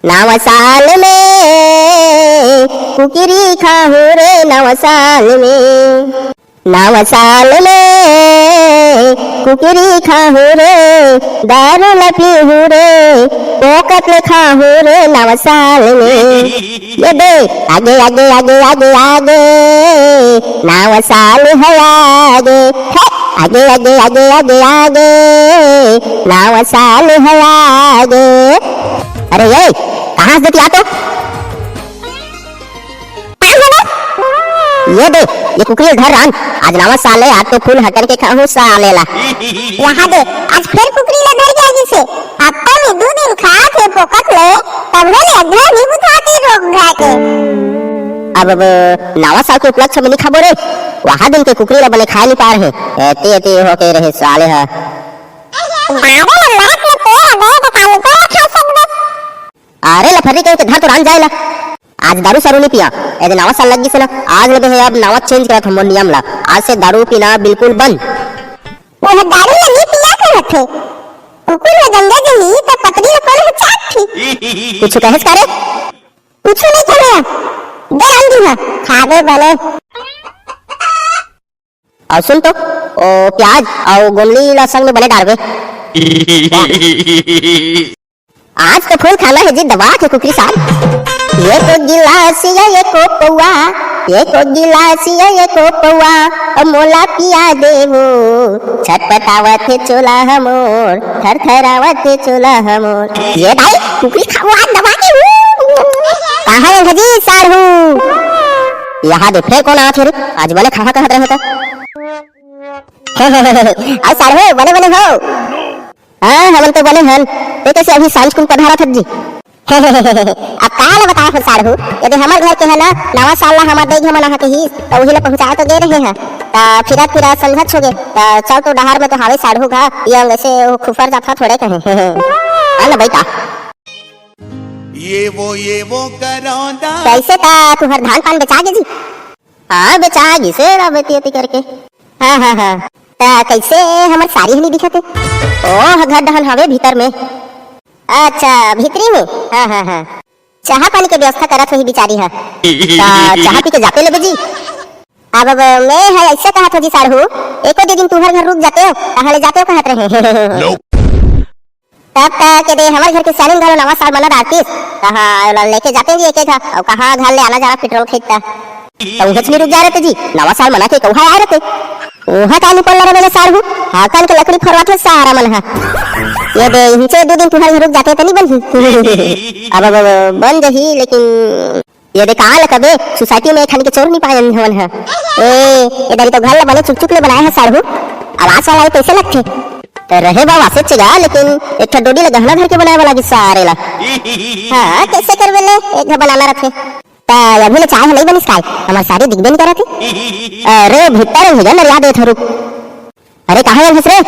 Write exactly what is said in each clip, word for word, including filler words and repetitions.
नवा साल में कुकरी खाहूं रे, नवा साल में, नवा साल में कुकरी खाहूं रे, दारू ल पीहूं रे, पोकत ले खाहूं रे, नवा साल में। ये दे, आगे, आगे, आगे, आगे, आगे, नवा साल है आगे, हे, आगे, आगे, आगे, आगे, आगे, नवा साल है आगे। अरे ये, कहाँ से देती आ तो? ये दे, ये कुकरी ल धर रान, आज नवा साल है, आज तो फूल हटन के खाहूं साले ला। यहाँ दे, आज फिर कुकरी ला धर के आगी से। हफ्ता में दू दिन खात हे फोकट ले, तभे ले अगला नहीं बुझाती रोग घा के। अब, अब नवा साल के उपलक्ष्य में नहीं खाबो रे, वहा दिन के कुकरी ला बने खाए नहीं पार हे। एते, एते हो के रहे साले हा। बाबे ला लात में तेल दे, तो काली को खा सकबे। अरे लफर्री कहीं के धर तो रान जाए ला। आज दारू सारू नहीं पिया, ए दे नवा साल लग गिस ना, आज ले बे हे अब नवा change करत हम नियम ला। आज से दारू पीना बिल्कुल बंद। वो दारू ला नहीं पिया करत हे। कुकुर में गंगा जही तो पकड़ी ला कौन है चाट थी। कुछ कहेस का रे? कुछ नहीं कहे। दे राम जी हाँ, खा दे बने। अउ सुन तो, ओ प्याज अउ गोमली ला संग में बने डारबे। आज तो फूल खाना हे जी, दबा के कुकरी साग। एको गिलास या एको पौआ, एको गिलास या एको पौआ, ओ मोला पिया देवो। छटपटावत हे चोला हमोर, थरथरावत हे चोला हमोर। ये भाई, कुकरी खाओ आज दबा के। कहाँ है जी साढ़ू? यहाँ दे, फेर कौन आत हे रे? आज बने खाहा कहत रहे था। अउ साढ़ू, बने बने हो? हाँ, हमन तो बने हन। ते कैसे अभी सांझ कुन पधारत हस जी? अब का ले बताए हो साढ़ू, यदि हमर घर के है ना, नवा साल ला हमर देख मना हके ही, तो वही ला पहुँचाए तो गे रहे हैं। त फिरत फिरत संझा छुगे, त चल तो डहार में तो हावे साढ़ू घा, ये अंग से वो खुफर जाथा थोड़े कहे। है ना बेटा? ये वो, ये वो करौंदा। कैसे त तुहर धान पान बेचा गे जी? हाँ, बेचा गिसे रा बेटी एती करके। हाँ, हाँ, हाँ। त कैसे हमर सारी ह नी दिखत हे? ओ, ह घर डहन हवे भीतर में। अच्छा, भीतरी में? हाँ, हाँ, हाँ। चाहा पानी के व्यवस्था करत होही बिचारी ह। त चाहा पी के जाते लेबे जी। अब, अब मैं ह ऐसे कहत हो जी साढ़ू, एको दे दिन तुहर घर रुक जाते हो, कहाँ ले जाते हो कहत रहे। तब तक के दे हमर घर के सियानिन घलो नवा साल मना डारतिस। कहाँ ओला लेके जाते जी एक एक घा, अउ कहाँ घर ले आना जाना पेट्रोल खरीदता। त उहेच नी रुक जा रहते जी, नवा साल मना के कौहा आए रहते। ओहा का नी पड़ला रे मेरे साढ़ू, हाकन के लकड़ी फरवाथे सारा मन हा। ये दे, इहिंचे दू दिन तुहर घर रुक जाते त नी बनही। अब, अब, अब बन जही, लेकिन ये दे का ल कबे, सोसाइटी में एक ठन के चोर नी पाए हवन ह। ए, ए दरी तो घर ल बने चुक चुक ले बनाए ह साढ़ू। आवाज वाला ये कैसे लगथे? त रहे बा वासे चेगा, लेकिन एक ठन डोडी ल गहना धर के बनाए वाला भी सारे ला। हाँ, कैसे करबे ले? एक घर बनाना रथे। त अभी ले चाय ह नहीं बनिस काय? हमर सारी दिखबे नी करत हे। अरे, भीतर हे गा, नरिया देत ह रुक। अरे, कहाँ है हंस रे?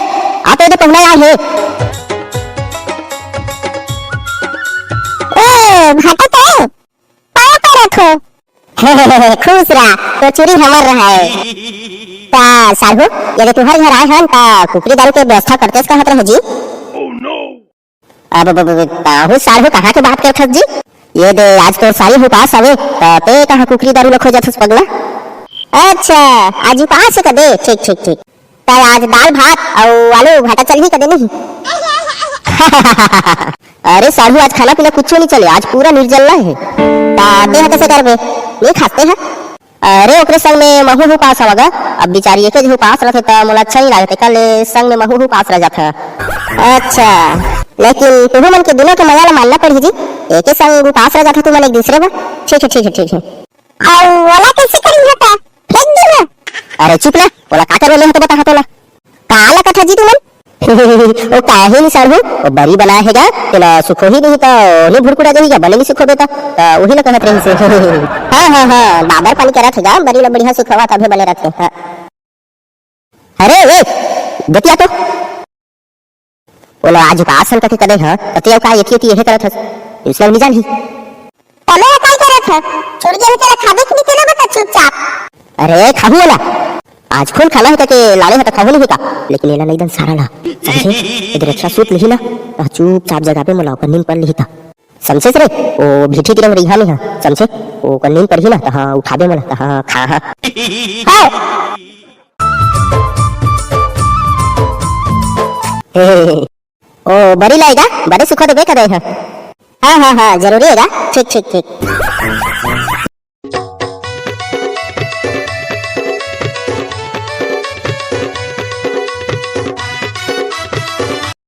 आ तो ये दे पहुना आए हे। ए, भाटा तो पाया परत हो। खुश रहा, तो चूरी हमर रहा है। ता साढ़ू, यदि तुहर घर आए हन, ता कुकरी दारू के व्यवस्था करतेस कहत रहे जी। अब, अब, अब, ताहू साढ़ू कहाँ के बात करत हस जी? ये दे, आज तो सारी उपास हवे, ता ते कहाँ कुकरी दारू ल खोजत हस पगला? अच्छा, आज उपास हे कदे? ठीक, ठीक, ठीक। त आज दाल भात अउ आलू भाटा चलही कदे नहीं? अरे साढ़ू, आज खाना पीना कुछो नहीं चले, आज पूरा निर्जला हे। त तेहा कैसे करबे? नहीं खाते हैं? अरे ओकरे संग में महू हूँ पास हवा गा। अब बिचारी एके जहू पास रहते त मोला अच्छा नहीं लागते, कल संग में महू हूँ पास रह जाता। अच्छा, लेकिन तुहू मन के दोनों के मया ला मानना पड़ही जी। एके संग उपास रह जाता तुमन एक दूसरे बर। ठीक है, ठीक है, ठीक है। अउ ओला कैसे करी हटा? फेंक दे ना। अरे चुप ना, ओला का करबे, मैं तो बता तोला। का ला कथा जी तुमन? ओ काहे नहीं साढ़ू, ओ बरी बनाए हे गा, तेला सुखो ही नहीं त ओने भुड़कुड़ा जाही गा, बने नहीं सुखो बेटा, त वही ला कहत रही से। हाँ, हाँ, हाँ, बाबर पानी करत हे गा, बरी ला बढ़िया सुखवा तभे बने रहते। हाँ। अरे, ए, देतिया तो। ओला आज उपास हन कथे कदे ह, त ते अउ का एथी एथी एहे करत हस? उसला नहीं जानही। तमे ह काय करत ह? छोड़ दे तेला खाबे कि नहीं तेला बता चुपचाप। अरे, खाहू ओला। आज फूल खाना हे कके लाने ह त खाहू नहीं का? लेकिन एला नहीं दन सारा ला। समझे? इधर अच्छा सूत लिही ना, त चुपचाप जगाबे मोला ओकर नींद पड़ लिही त। समझेस रे? ओ भीठी तिरंग रइहा में हा, समझे? ओ कन्नीन परही ना, तहाँ उठाबे मोला, तहाँ खा हा। हाँ। हे, हे, हे। ओ बरी लाएगा, बड़े सुखा देबे करे हा। हाँ, हाँ, हाँ, जरूरी हेगा। ठीक, ठीक, ठीक।